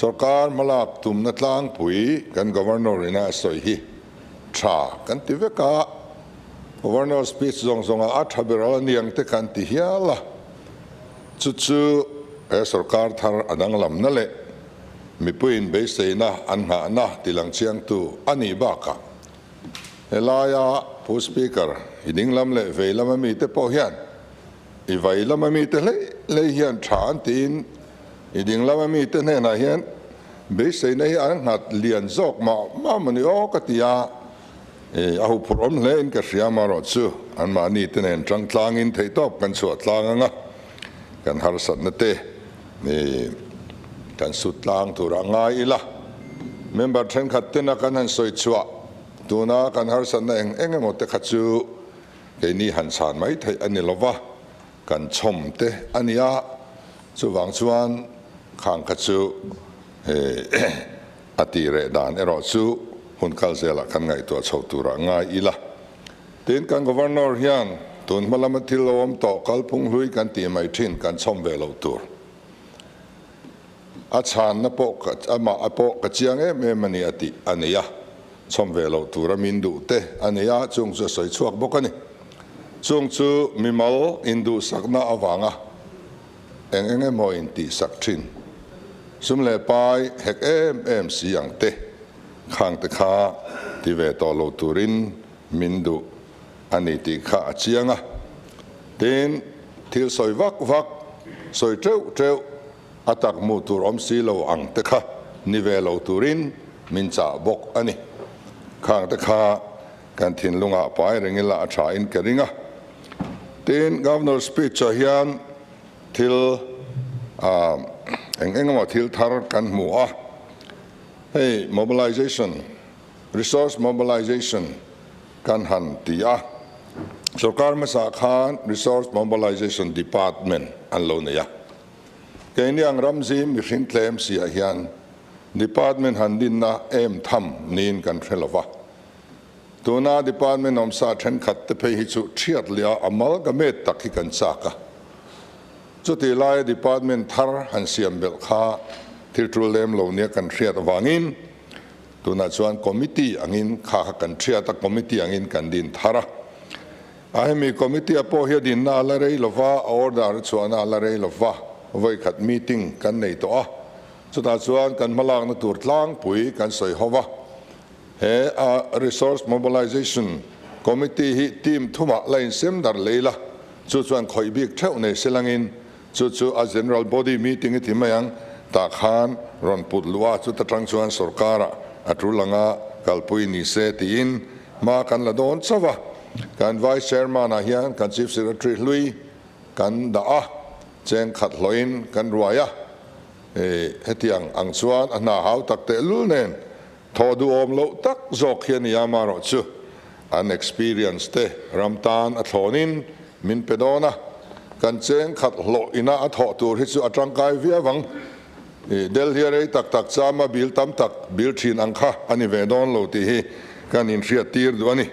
Sorkar hmalak tumna tlangpui kan Governor ina a sawi hi tha kan ti vek a, Governor speech zawng zawngah a tha ber a niang te kan ti hial a, chu chu he sorkar thar a danglamna leh mipuiin beiseina an nghahna tilang chiangtu a nih bakah helaia Pu Speaker i dinglam leh vei lama mite pawh hian i vai lama mite hlei hlei hian tha an tiin i dinglam a mite hnenah hian beiseina hi an nghat lian zawk mah mah maw ni aw ka ti a, a huphurh awm hle in ka hria amaherawh chu anmahni te nen tang tlangin theihtawp kan chhuah tlang anga kan harsatna te kan sut tlang tur a ngai ila. Member thenkhat tena kan han sawi chhuah tuna kan harsatna eng eng emaw te kha chu keini han chhan mai theih a ni lova, kan chhawm te a ni a, chuvang chuan khang kha chu a tih reh dan erawh chu hun kal zelah kan ngaihtuah chho turah ngai ila. Tin, kan Governor hian tun hma lama thil lo awm tawh kalphung hlui kan tih mai thin kan chhawm ve lo tur. A chhanna pawh amah a pawh ka chiang em em a ni a tih a nei a, chhawm ve loh tura min duh te a nei a, chung chu a sawi chhuak bawk a ni. Chung chu mimal induhsakna avanga eng eng emaw intihsak thin, sum leh pai hek em em si ang te khang te kha ti ve tawh lo turin min duh a ni tih kha a chiang a. Tin, thil sawi vak vak, sawi teuh teuh a tak hmuh tur awm si lo ang te kha ni ve lo turin min chah bawk a ni. Khang te kha kan thinlungah pai reng ila a tha in ka ring a. Tin, Governor speech ah hian thil eng eng emaw thil thar kan hmu a. Hei mobilization, resource mobilization kan han ti a. Sorkar hmasa khan Resource Mobilization Department an lo nei a. Keini ang ramzim mihring tlem siah hian Department han dinna em tham niin kan hre lo va. Tuna Department awmsa thenkhat te phei hi chu thiat leh a amalgamate tak hi kan chak a. Chutih laia Department thar han siam belh kha thil tul lem lo nia kan hriat avangin tunah chuan Committee angin kha kha kan thiat a, Committee angin kan din thar a. A hemi Committee a pawh hi a dinna a la rei lo va, a order a chhuahna a la rei lo va, vawikhat meeting kan nei tawh a, chutah chuan kan hmalakna tur tlangpui kan sawi ho va. He a Resource Mobilization Committee hi team thumah la insem dar lei la, chu chuan khawih bik theuh nei se langin chu chu a General Body meeting i ti mai ang, tah khan rawn put luh a, chuta tang chuan sorkarah a tul anga kalpui ni se tiin hma kan la dawn chauh a. Kan Vice Chairman ah hian kan Chief Secretary hlui kan dah a, cheng khat hlawhin kan ruai a, hetiang ang chuan a hna hau tak tehlul nen Thaw duhawm loh tak zawk hi a ni a, amaherawh chu an experience te ram tan a thlawnin min pe dawn a, kan cheng khat hlawh ina a thawh tur hi chu a tangkai viau ang. Delhi a rei tak tak chama bill tam tak bill thin ang kha a ni ve dawn lo tih hi kan inhriat tir duh a ni.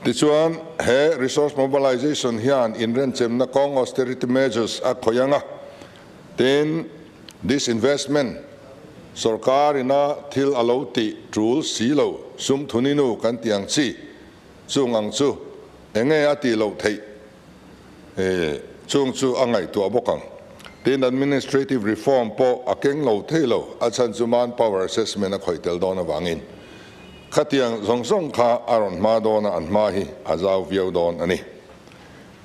Tichuan, he resource mobilization hian inrenchemna kawng austerity measures a khawih ang a, tin, Disinvestment, Sorkar ina thil a lo tih tul si lo, sum thuninu kan tih ang chi, chung ang chu enge a tih loh theih chung chu a ngaihtuah bawk ang. Tin, administrative reform pawh a keng lo thei lo, a chhan chu manpower assessment a khawih tel dawn avangin. Khatiang zawng zawng kha a rawn hma dawn a, an hma hi a zau viau dawn a ni.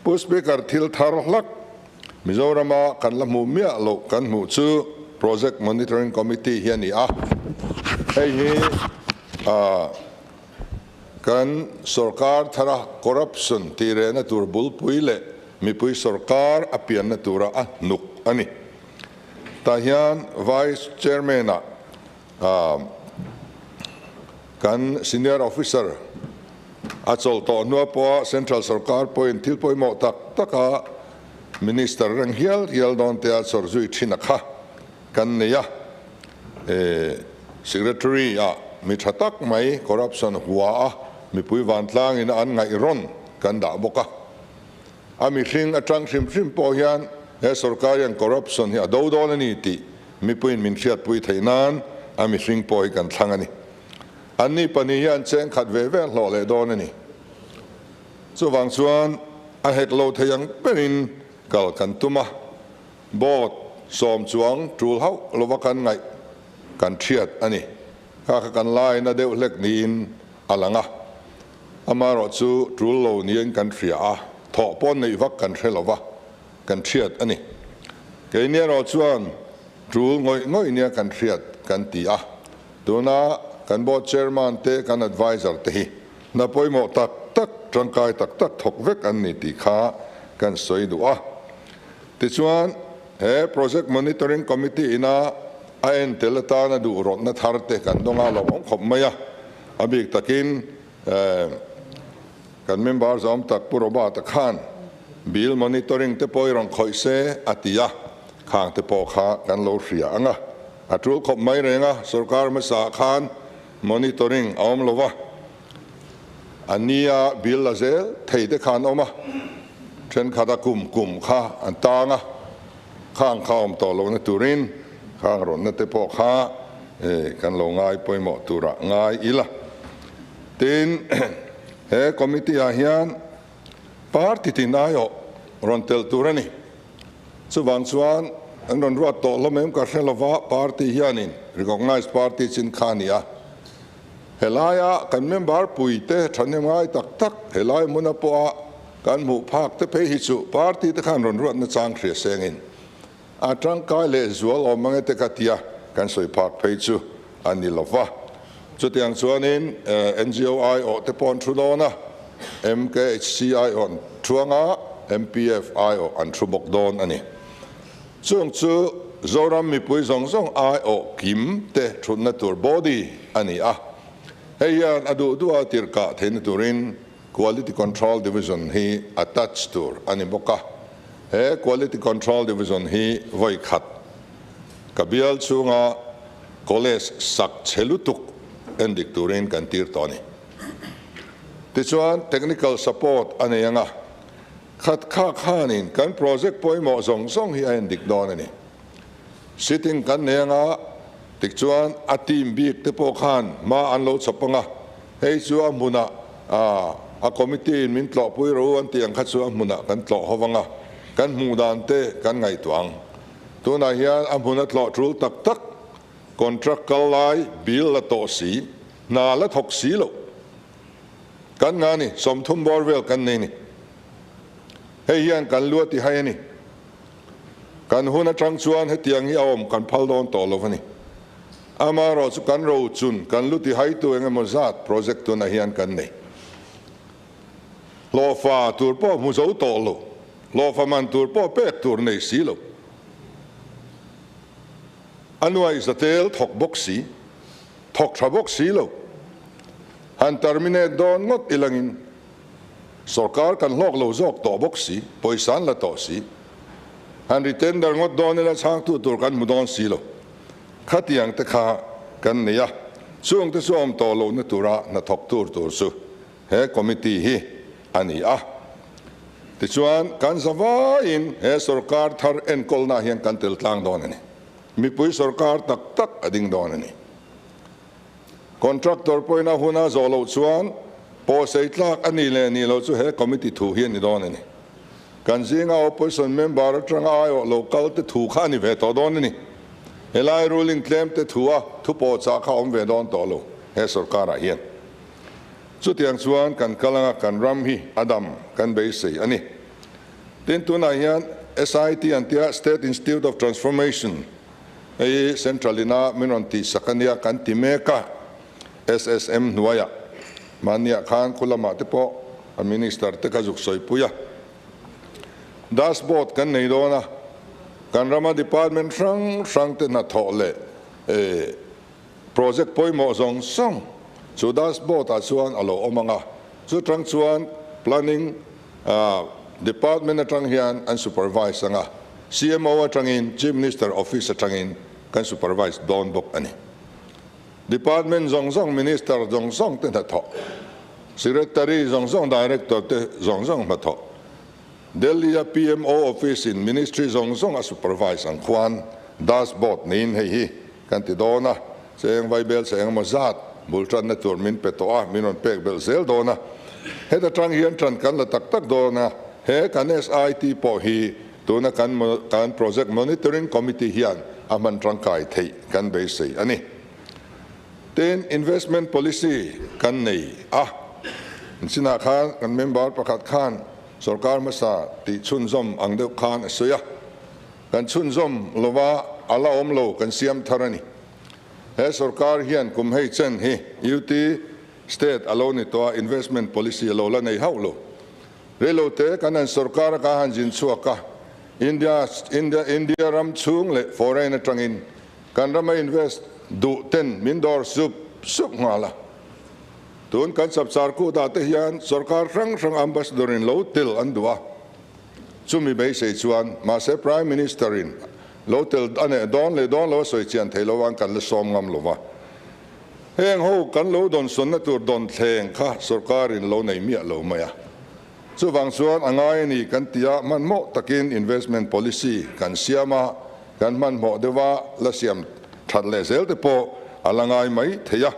Pu Speaker, thil thar hlak Mizorama kan la hmuh miah loh kan hmuh chu Project Monitoring Committee hi a ni a, hei hi kan sorkar thara corruption tih rehna tur bulpui leh mipui sorkar a pianna tura a hnuk a ni. Tah hian Vice Chairman-ah kan Senior Officer a chawlh tawh hnua pawha Central sorkar pawhin thil pawimawh tak taka Minister reng hial hial dawn te a chawr zui thin a kha kan nei a. Secretary ah mi tha tak mai corruption hua a mipui vantlangin an ngaih rawn kan dah bawk a. A mihring atang hrim hrim pawh hian He sorkar hian corruption hi a do dawn a ni tih mipuiin min hriatpui theih nan a mihring pawh hi kan thlang a ni. Anni pahnih hian cheng khat ve ve an hlawh leh dawn a ni. Chuvang chuan a hek lo thei ang berin kal kan tum a, boat sawm chuang tul hauh lova kan ngaih kan thiat a ni. Kha kha kan laina deuh hlek niin a lang a, amaherawh chu tul lo niin kan hria a, thawh pawh neih vak kan hre lova kan hriat a ni. Keini erawh chuan tul ngawih ngawih nia kan hriat kan ti a, tuna kan board chairman te kan advisor te hi hna pawimawh tak tak, tangkai tak tak thawk vek an ni tih kha kan sawi duh a. Tichuan, he Project Monitoring Committee ina a entel atana duh rawtna thar te kan dawng a, lo awm khawp mai a. A bik takin kan member zawm tak Pu Robert-a khan Bill Monitoring te pawh i rawn khawih se a ti a, khang te pawh kha kan lo hria ang a. A tul khawp mai reng a, sorkar hmasa khan monitoring a awm lo va. A nia bill la zel thei te kha an awm a, thenkhat a kum kum kha an tang a, khang kha awm tawh lohna turin khang rawnna te pawh kha kan lo ngai pawimawh turah ngai ila. Tin, he committee ah hian party tin aiawh rawn telh tur a ni. Chuvang chuan an rawn ruat tawh hlawm em ka hre lova, party hianin recognized party chin kha a ni a. Helaia kan member puite thahnem ngai tak tak helai hmuna pawha kan hmuh phak te phei hi chu party te khan rawn ruatna chang hria sengin a tangkai leh zual awm mange te ka tia kan sawi phak phei chu a ni lo va. Chutiang chuanin NGO aiawh te pawh an thu dawn a, MKHC aiawh an thu anga MPF aiawh an thu bawk dawn a ni. Chung chu Zoram mipui zawng zawng aiawh kim te thutna tur body a ni a. Hei hian a duh duha tirhkah theihna turin Quality Control Division hi attach tur a ni bawk a. He Quality Control Division hi vawi khat ka bial chhunga college sak chhe lutuk endik turin kan tir tawh a ni. Tichuan technical support a nei anga. Khat kha khanin kan project pawimawh zawng zawng hi a en dik dawn a ni. Sitting kan nei anga tik chuan a team bik te pawh khan hma an lo chhawp anga, hei chu a hmunah a committee in min tlawhpui ro an tih ang kha chu a hmunah kan tlawh ho anga, kan hmuh dan te kan ngaihtuah ang. Tunah hian a hmun a tlawh tul tak tak, contract kal lai bill la tawh si, hna la thawk si loh. Kan nga ni, 30 bawr vel kan nei ni. Hei hian kan lu a ti hai a ni. Kan hun atang chuan hetiang hi a awm kan phal dawn tawh lo a ni. Amaherawh chu kan ro chun kan lu ti haitu eng emaw zat project tunah hian kan nei. Hlawhfa tur pawh hmu zo tawh lo, hlawhfa man tur pawh pek tur nei si lo. A nuaih zatel thawk bawk si. Thawk tha bawk si lo. Han terminate dawn ngawt ilangin sorkar kan hlawk lo zawk tawh bawk si, pawisa an la tawh si. Han retender ngawt dawn ila chhangtu tur kan hmu dawn si lo. Khatiang te kha kan nei a, chung te chu awm tawh lohna tura hnathawk tur tur chu he committee hi a ni a. Tichuan kan zavaiin he sorkar thar enkawlnaah hian kan tel tlang dawn a ni. Mipui sorkar tak tak a ding dawn a ni. Contractor pawhin a hun a zawh loh chuan pawhsei tlak a nih leh nih loh chu he committee thu hi a ni dawn a ni. Kan zinga opposition member atanga aiawh lo kal te thu kha a ni ve tawh dawn a ni. Helai ruling tlem te thu a thu pawhchah kha a awm ve dawn tawh lo he sorkarah hian. Chutiang chuan kan kal anga kan ram hi a dam kan beisei a ni. Tin, tunah hian SIT an tia State Institute of Transformation hei hi Central ina min rawn tihsak a nia kan ti mek a, SSM hnuaiah mahniah khan khu lamah te pawh a Minister te kha zuk sawipui a. Dashboard kan nei dawn a, kan rama department hrang hrang te hnathawh leh project pawimawh zawng zawng chu dashboard ah chuan a lo awm ang a, chutang chuan planning Department atang hian an supervise anga, CMO atangin Chief Minister Office atangin kan supervise dawn bawk a ni. Department zawng zawng Minister zawng zawng te hnathawh, Secretary zawng zawng Director te zawng zawng hnathawh. Delhi-a PMO Office-in Ministry zawng zawng a supervise ang khuan dashboard niin hei hi kan ti dawn a, cheng vaibel chhe engemaw zat bul tanna tur min pe tawh a, min rawn pek belh zel dawn a. Heta tang hian tan kan la tak tak dawn a, he kan SIT pawh hi tuna kan kan Project Monitoring Committee hian a hman tangkai theih kan beisei a ni. Tin, investment policy kan nei a, chinah khan kan member pakhat khan sorkar hmasa tih chhunzawm ang deuh khan a sawi a, kan chhunzawm lova a la awm lo kan siam thar a ni. He sorkar hian kum hei chen hi UT State a lo ni tawh a, investment policy a lo la nei hauh lo. Reilote kan han sorkar a ka han zin chhuak a, India India India ram chhung leh foreign atangin Kan rama invest duh ten min dawr sup sup nghal a. Tun kan chapchar kutah te hian sorkar hrang hrang ambassador in lo tel an duh a. Chumi beisei chuan mahse Prime Minister in lo tel a neh dawn leh dawn lo a sawi chian thei lo ang kan la sawm ngam lo va. Heng ho kan lo dawnsawnna tur dawn thleng kha sorkar in lo nei miah lo mai a. Chuvang chuan a ngai a ni kan ti a, hmanhmawh takin investment policy kan siam a, kan hmanhmawh deuha la siam that leh zel te pawh a la ngai mai thei a.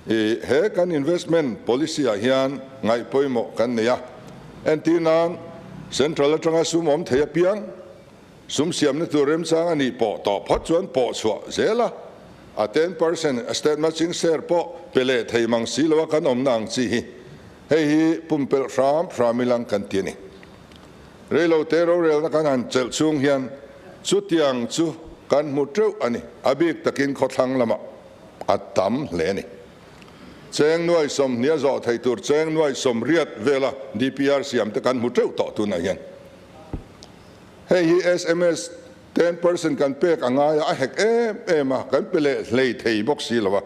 I he kan investment policy ah hian ngaih pawimawh kan nei a, entir nan central atanga sum awm thei apiang sum siamna tur remchang a nih pawh tawh phawt chuan pawh chhuah zel a, a 10% state matching share pawh pe leh thei mang si lo a kan awmna ang chi hi. Hei hi pumpelh hram hram ilang kan ti a ni. Reilote rorelna kan han chelh chhung hian chutiang chu kan hmu teuh a ni. A bik takin khawthlang lamah a tam hle a ni. Cheng nuai sawmhnih a zawh theih tur cheng nuai sawmriat vela DPR siam te kan hmu teuh tawh tunah hian. Hei hi sms 10% kan pek a ngai a, a hek em em a, kan pe leh hlei thei bawk si lo a.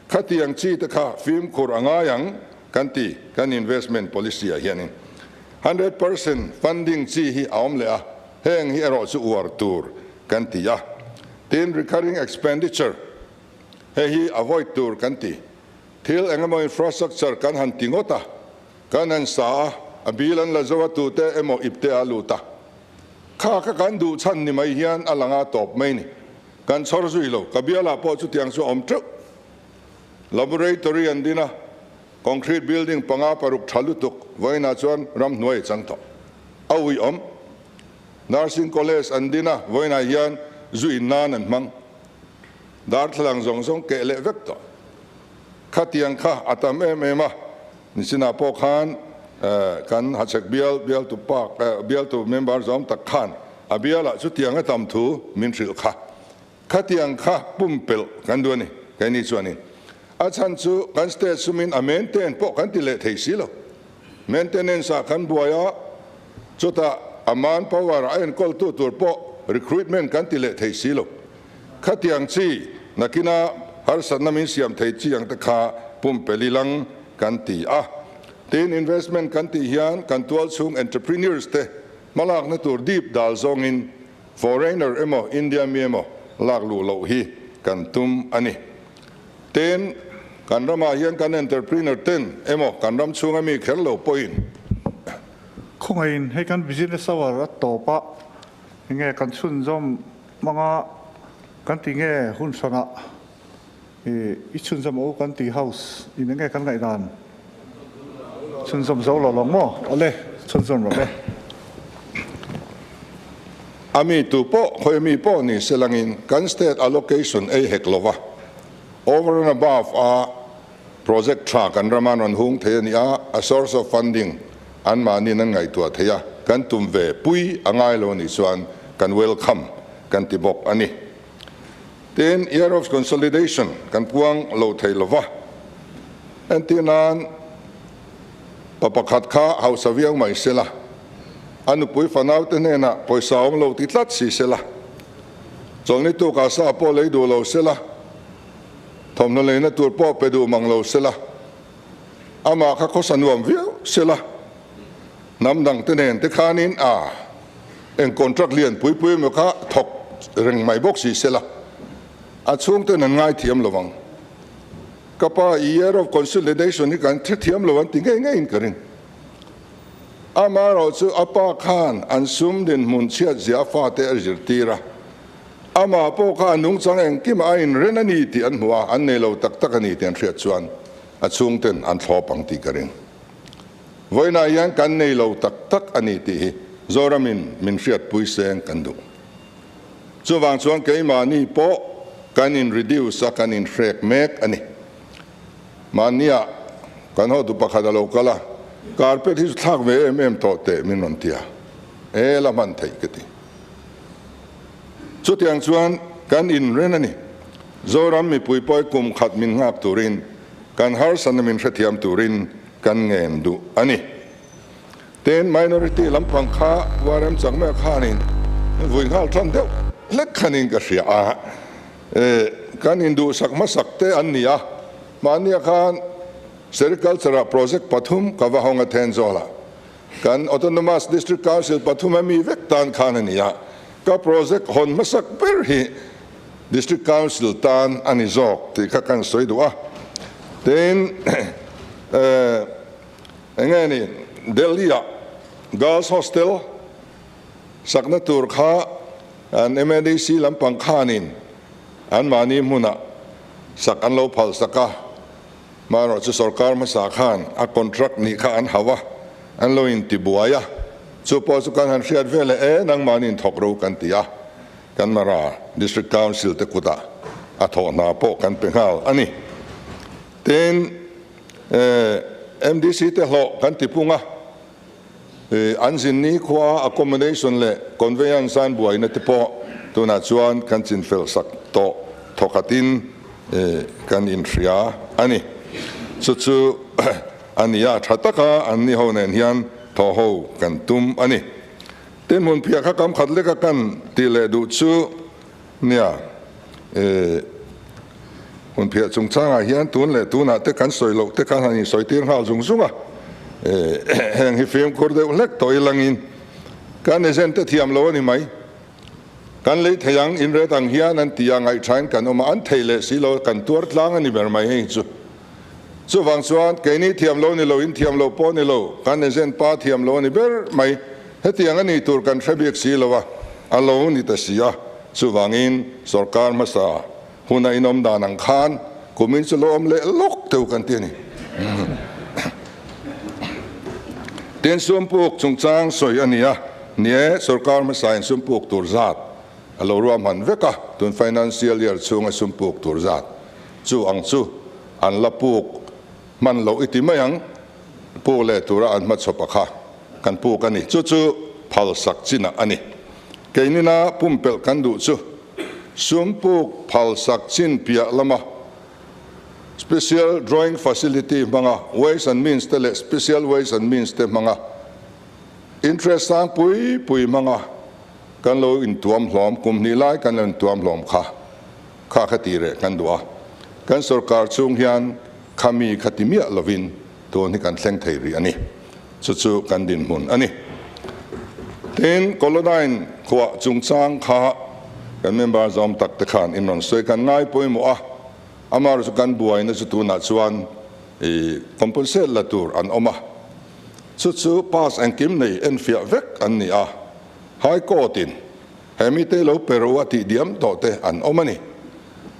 Khatiang chi te kha fimkhur a ngai ang kan ti, kan investment policy ah hianin 100% funding chi hi a awm leh a, heng hi erawh chu uar tur kan ti a. Tin, recurring expenditure, hei hi avoid tur kan ti. Thil engemaw infrastructure kan han ti ngawt a, kan han sa a, a bill an la zo a, tute emaw ipte a lut a. Kha kha kan duh chhan ni mai hian a lang a tawp mai ni. Kan chhawr zui lo. Ka bialah pawh chutiang chu a awm teuh. Laboratory an din a, concrete building panga paruk tha lutuk vawiinah chuan ramhnuai a chang tawh. A ui awm. Nursing college an din a, vawiinah hian zu in nan an hmang. Darthlalang zawng zawng keh leh vek tawh. Khatiang kha a tam em em a, nichinah pawh khan kan Hachhek bial bialtu park bialtu member zawm tak khan a bialah chutiang a tam thu min hrilh kha. Khatiang kha pumpelh kan duh a ni, keini chuanin. A chhan chu kan state sumin a maintain pawh kan ti leh thei si lo. Maintenance ah kan buai a, chutah a manpower a enkawltu tur pawh recruitment kan ti leh thei si lo. Khatiang chi nakina harsatna min siam thei chi ang te kha pumpelh ilang kan ti a. Tin, investment kan tih hian kan tualchhung entrepreneurs te hmalakna tur dip dal zawngin foreigner emaw India mi emaw lak luh loh hi kan tum a ni. Tin, kan ramah hian kan entrepreneur ten emaw kan ram chhunga mi kher lo pawhin. Khawngaihin hei kan business hour a tawp a, enge kan chhunzawm Hmanga kan ti nge hun hrangah i chhunzawm o kan ti house in enge kan ngaihdan chhunzawm zo lo lawng maw? Awle chhunzawm rawh e. A mi tu pawh khawi mi pawh ni se langin kan state allocation ei hek lova over and above a project tha kan rama an rawn hung thei a ni a, a source of funding anmahniin an ngaihtuah thei a, kan tum ve pui a ngai lo a nih chuan kan welcome kan ti bawk a ni. Tin, year of consolidation kan puang lo thei lo va, entir nan pa pakhat kha hausa viau mai se la, a nupui fanaute hnenah pawisa awm lo ti tlat si se la, chawlhni tukah sa pawh lei duh lo se la, Thawmhnaw leina tur pawh pe duh mang lo sela, amah kha khawsa nuam viau sela, hnam dangte nen te khanin a eng contract lian pui pui emaw kha thawk reng mai bawk si sela, a chhungten an ngaithiam lo ang. Ka pa, i year of consolidation hi kan hrethiam lo an ti ngei ngeiin ka ring. Amaherawhchu a pa khan an sum dinhmun chhiatzia a fate a zirtir a. Amah pawh kha a nungchang engkimah a inren a ni tih an hmu a, an nei lo tak tak a ni tih an hriat chuan a chhungten an thlawp ang tih ka ring. Vawiinah hian kan nei lo tak tak a ni tih hi Zoramin min hriatpui seng kan duh. Chuvang chuan keimahni pawh kan in reduce a, kan inhrek mek a ni. Mahnia kan hotu pakhat a lo kal a, carpet hi chu thlak ve em em tawh teh min rawn ti a, e la hman theih ka ti. Chutiang chuan kan inren a ni. Zoram mipui pawh kum khat min nghak turin, kan harsatna min hrethiam turin kan ngen duh a ni. Tin, minority lampang kha Warem Chakmeh khanin vui nghal tan deuh hlek khanin ka hria a, kan induhsak hmasak te an ni a, mahnia khan Sericulture-ah project pathum ka va hawng a Thenzawl-ah. Kan Autonomous District Council pathum a mi vek tan khan a ni a, ka project hawn hmasak ber hi District Council tan a ni zawk tih kha kan sawi duh a. Tin, eng nge ni Delhi-ah Girls Hostel sakna tur kha an MADC lampang khanin anmahni hmunah sak an lo phal sak a. Hmanraw chu sorkar hmasa khan a contract nih kha an hauh a, an lo inti buai a, chu pawh chu kan han hriat ve leh e, nangmahni inthawk ro kan ti a, kan Mara District Council te kutah a thawh hna pawh kan pe nghal a ni. Tin, MDC te hlawh kan ti pung a, an zin ni khua accommodation leh conveyance an buaina te pawh tunah chuan kan chinfel sak tawh thawkhatin kan inhria a ni. Chu chu a ni a, tha taka an ni ho nen hian thaw ho kan tum a ni. Tin, hmunphiah kha kam khat leka kan tih leh duh chu nia, Hmunphiah chungchangah hian tun leh tunah te kan sawi loh te khan han insawi tir nghal zung zung a, heng hi fimkhur deuh hlek tawh ilangin kan agent te thiam lo a ni mai. Kan lei thei ang, inret ang hian an ti a, ngaihthain kan awm a, an thei leh si lo, kan tuar tlang a ni ber mai hei chu. Chuvang chuan keini thiam lo ni lo, in thiam lo pawh ni lo, kan agent pa thiam lo a ni ber mai. Hetiang a ni tur kan hre bik si lo a, a lo ni ta si a. Chuvangin sorkar hmasa huna inawm dan ang khan kumin chu lo awm leh lawk teuh kan ti a ni. Tin, sumpuk chungchang sawi a ni a, ni e, sorkar hmasa in sumpuk tur zat a lo ruahman vek a, tun financial year chhunga sumpuk tur zat chu ang chu an la puk hman loh i ti mai ang, puk leh tura an hmachhawp a kha kan puk a ni. Chu chu phalsak chinah a ni. Keinina pumpelh kan duh chu sumpuk phalsak chin piah lama Special Drawing Facility hmanga Ways and Means te leh Special Ways and Means te hmanga interest sang pui pui hmanga kan lo intuam hlawm, kum hnih lai kan lo intuam hlawm kha kha kha ti reh kan duh a. Kan sorkar chhung hian khami kha ti miah lovin tun hi kan thleng thei rih a ni. Chu chu kan dinhmun a ni. Tin, Colodine khuah chungchang kha kan member zawm tak te khan in rawn sawi kan ngai pawimawh a, amaherawhchu chu kan buaina chu tunah chuan i compensate la tur an awm a. Chu chu pass engkim nei enfiah vek an ni a, High Court in he mite lo pe ro a tih diam tawh te an awm a ni.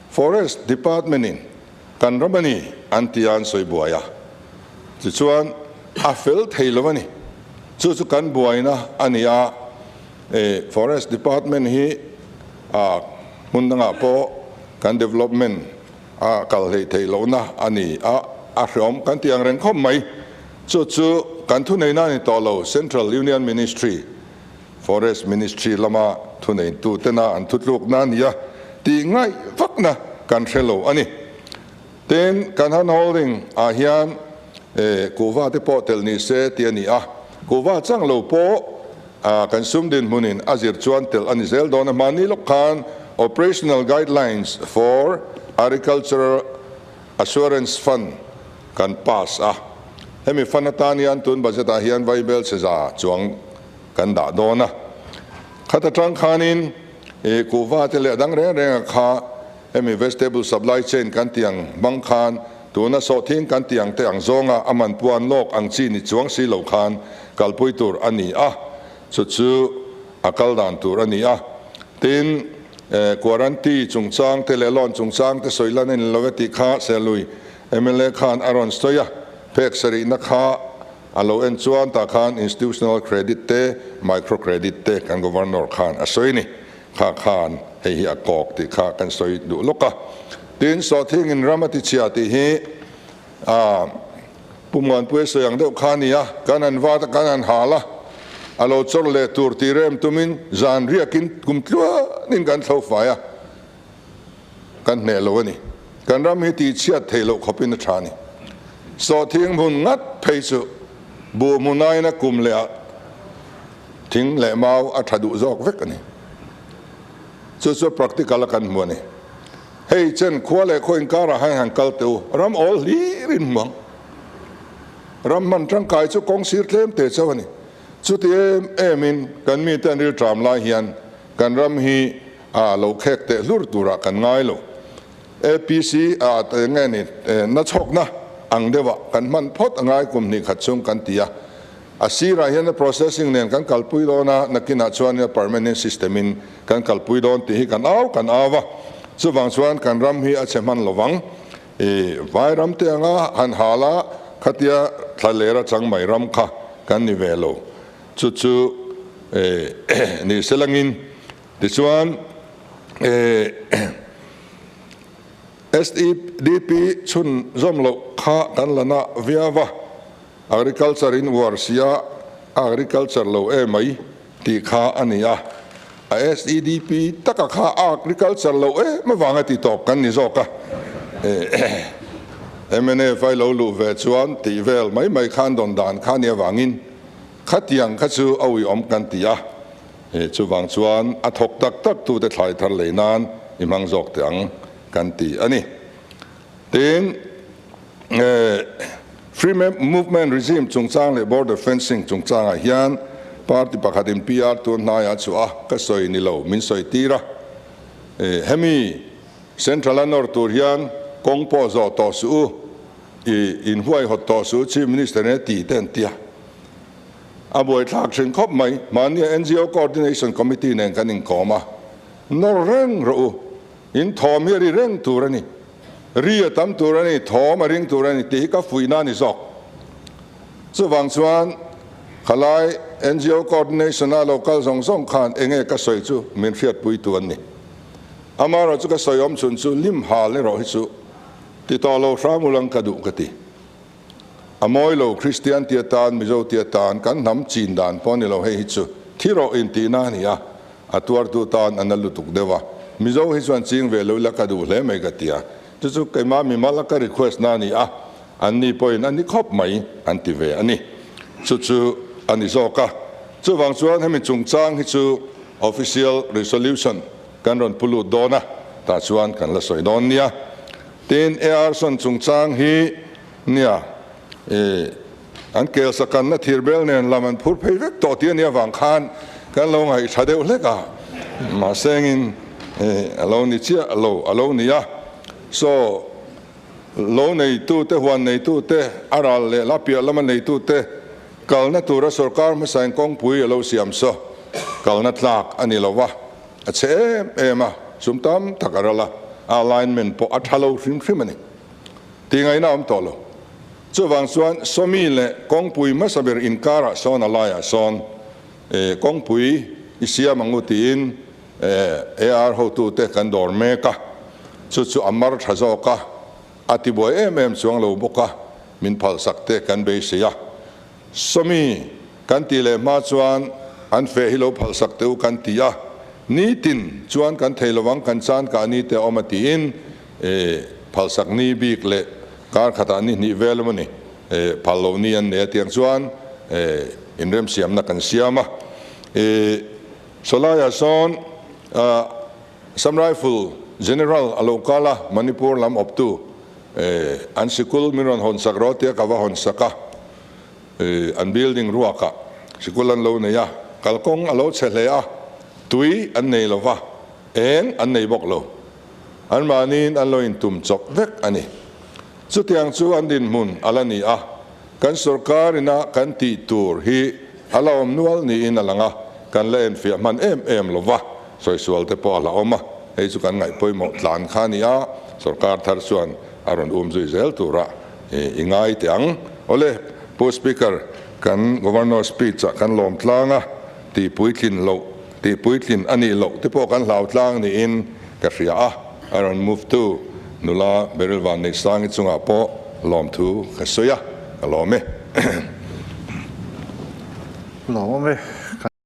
Forest Department in Kan ram a ni an ti a an sawi buai a, tichuan a fel thei lo a ni. Chu chu kan buaina a ni a, e Forest Department hi a hmun dangah pawh kan development a kal hleih theih lohna a ni a, a hreawm kan tih ang reng khawp mai. Chu chu kan thuneihna a ni tawh lo, Central Union Ministry, Forest Ministry lama thuneitutena an thutlukna a ni a tih ngaih vakna kan hre lo a ni. Tin, kan hand holding ah hian kuhva te pawh telh ni se tih a ni a, kuhva chang lo pawh kan sum dinhmunin a zir chuan telh a ni zel dawn a, hmanni lawk khan Operational Guidelines for Agricultural Assurance Fund kan pass a, hemi fund atan hian tun budget ah hian vaibel cheza chuang kan dah dawn a. Khat atang khanin i kuhva te leh a dang reng reng a kha hemi vegetable supply chain kan tih ang hmang khan Tuna sawhthing kan tih ang te ang zawnga a man puan lawk ang chi ni chuang si lo khan kalpui tur a ni a, chu chu a kal dan tur a ni a. Tin, quarantine chungchang te leh loan chungchang te sawi lan a ni lo e tih kha Serlui mla khan a rawn sawi a, phek sarihna kha a lo en chuan tah khan institutional credit te, micro credit te kan Governor khan a sawi a ni. Kha khan hei hi a kawk tih kha kan sawi duh lawk a. Tin, sawhthingin ram a ti chhia tih hi a Pu Muanpuia sawi ang deuh kha a ni a, kan han vat a, kan han hal a, a lo chawr leh tur tih rem tumin zan riakin kum tluanin kan thlo fai a, kan hneh lo a ni. Kan ram hi tih chhiat theih loh khawpin a tha a ni. Sawhthing hmun ngat phei chu buh hmunaina kum leh ah Thing leh mau a tha duh zawk vek a ni. Chu chu practical a kan hmu a ni. Hei chen khua leh khaw inkarah hian han kal teh u, ram awl hlir in hmu ang. Ram hman tangkai chu kawng sir tlem te chauh a ni. Chuti em em in kan mite an rilṭam lai hian kan ram hi a lo khek teh hlur turah kan ngai lo. APC a eng nge ni nachhawkna ang deuhah kan hman phawt a ngai kum hnih khat chhung kan ti a. A sirah hian a processing nen kan kalpui dawn a, nakinah chuan a permanent system in kan kalpui dawn tih hi kan au kan au a. Chuvang chuan kan ram hi a chhe hman lovang. I vai ram te anga han hal a, khatia thla ler a chang mai ram kha kan ni ve lo. Chu chu ni selangin tichuan SEDP chhun zawm loh kha kan la na viau a. Agriculture in uar sia agriculture lo e mai tih kha a ni a, a SEDP taka kha agriculture lo em avanga ti tawp kan ni zawk a, mnf ai lo luh ve chuan tih vel mai mai khan dawn dan kha ni avangin khatiang kha chu a uiawm kan ti a, chuvang chuan a thawk tak tak tute thlai thar lei nan i hmang zawk teh ang kan ti a ni. Tin, Free Movement Regime chungchang leh Border Fencing chungchangah hian party pakhatin PR tun hnaiah chhuah a, ka sawi ni lo, min sawi tir a. Hemi Central a nawr tur hian kawng pawh zawh tawh suh u, i inhuaihawt tawh suh u Chief Minister in a ti te an ti a. A buaithlak thin khawp mai, mahnia NGO Coordination Committee nen kan inkawm a, nawr reng rawh u, in thawm hi a ri reng tur a ni. Ri a tam tur a ni, thawm a ring tur a ni tih hi ka fuihna a ni zawk. Chuvang chuan khalai NGO coordination a lo kal zawng zawng khan enge ka sawi chu min hriatpui tu an ni. Amaherawh chu ka sawi awm chhun chu lim hal erawh hi chu ti tawh lo hram ulang ka duh ka ti. A mawi lo Kristian tia tan, Mizo tia tan, kan hnam chin dan pawh a ni lo hei hi chu thi rawh intihna a ni a, a tuartu tan a na lutuk deuh a, Mizo hi chuan ching ve lo ila ka duh hle mai ka ti a, chu chu keimah mimal a ka request na a ni a, an ni pawhin a ni khawp mai an ti ve a ni. Chu chu a ni zawk a, chuvang chuan hemi chungchang hi chu official resolution kan rawn pu lut dawn a, tah chuan kan la sawi dawn nia. Tin, Arson chungchang hi nia i an kelsa kanna thir bel nen lam an phur phei vek tawh tih a nih avang khan kan lo ngaihthla deuh hlek a, mahse engin a lo ni chiah lo a lo ni a. So, lo neitute, huan neitute, a ral leh la piah lama neitute kalna tura sorkar hmasain kawngpui a lo siam saw kalna tlak a ni lo va. A chhe em em a, sum tam tak a ral a, a alignment pawh a tha lo hrim hrim a ni. Tih ngaihna a awm tawh lo. Chuvang chuan Sawmi leh kawngpui hmasa ber inkarah sawn a laiah sawn kawngpui i siam ang u tiin AR hotute kan dawr mek a, chu chu a mar tha zawk a, a tibuai em em chuang lo bawk a, min phalsak te kan beisei a. Sawmi kan tih leh hma chuan an feh hi lo phalsak teh u kan ti a, nitin chuan kan thei lovang kan chan kah ni te a awm a tiin phalsak ni bik leh kar khatah ni hnih vel emaw ni phal lo ni an nei a tiang chuan inremsiamna kan siam a. Sawlaiah sawn Assam Rifle General a lo kal a, Manipur lam awptu an sikul min rawn hawn sak rawh tia ka va hawn sak a, an building ruakah sikul an lo nei a, kalkawng a lo chhe hle a, tui an nei lo va, eng an nei bawk lo. Anmahniin an lo intum chawp vek a ni. Chutiang chu an dinhmun a la ni a, kan sorkar ina kan tih tur hi a la awm nual niin a lang a, kan la enfiah hman em em lo va, sawisual te pawh a la awm a, hei chu kan ngaih pawimawh tlan kha a ni a, sorkar thar chuan a rawn um zui zel tura i ngai teh ang. Awle, Pu Speaker, kan Governor speech ah kan lawm tlang a, tihpuitlin loh, tihpuitlin a nih loh te pawh kan hlau tlang niin ka hria a, a rawn move tu nula Beryl Vanneihsangi chungah pawh lawmthu ka sawi a, ka lawm e. Lawm awm e.